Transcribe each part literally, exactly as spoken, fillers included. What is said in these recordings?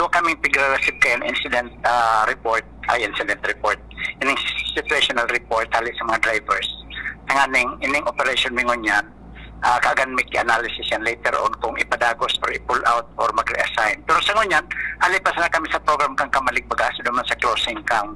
po kaming pigre-receive kayo ng incident ah, report, ay incident report, ining situational report hali sa mga drivers. Tanganing ining operation mi ngunyan, ah, kagan mi ki-analysis yan later on kung ipadagos or i-pull out or mag-reassign. Pero sa ngunyan, hali pa sana kami sa program kang Kamalig, baga sa duman sa closing kang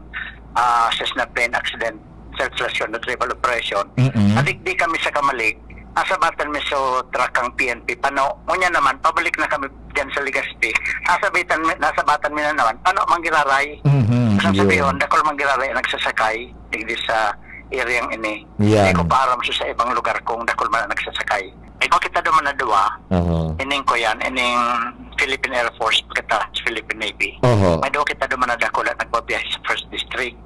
ah, Cessna Plane Accident Search Rescue and Retrieval Operation. Mm-mm. Adik di kami sa Kamalig, nasabatan mi so truck kang P N P Pano. Ngunyan naman, pabalik na kami diyan sa Legazpi. Nasabitan mi, nasabatan mi na naman, Pano man giraray. Mhm, Sa yun. sabihin, dakul man giraray ang nagsasakay, digdi sa area ini. Yan. Hindi ko pa aram sa, sa ibang lugar kung dakul man ang nagsasakay. May pakita naman na duwa, Aha. ining ko yan, ining Philippine Air Force, pakita sa Philippine Navy. Oho. May duwa kita duman na dakula nagbabiyahe sa First District.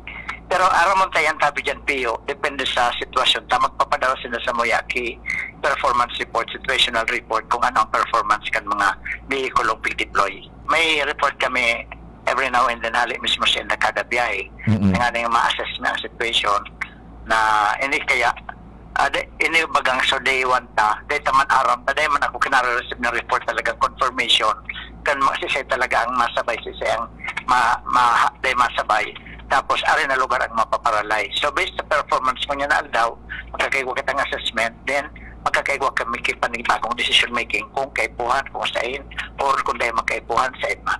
Pero aram mo tayo ang tabi dyan, Pio, depende sa sitwasyon. Ta magpapadala sila sa Moyaki, performance report, situational report, kung ano ang performance kan mga vehikulong pig-deploy. May report kami every now and then, hali mismo sa inda kada biyahe. Mm-mm. Nga na yung ma-assess na ang situation na hindi kaya ah, di, ini bagang so day one ta, di ta man aram ta, di man ako kinare-receive ng report talagang confirmation. Kan ma- sisay talaga ang masabay, sisay ang ma, ma, di masabay. Tapos, ari na lugar ang mapaparalay. So, based sa performance mo niya na aldaw, magkakaigwa kitang assessment, then magkakaigwa kami ki panibagong decision making kung kaipuhan, kung sain, or kung dahil magkaipuhan, sain man.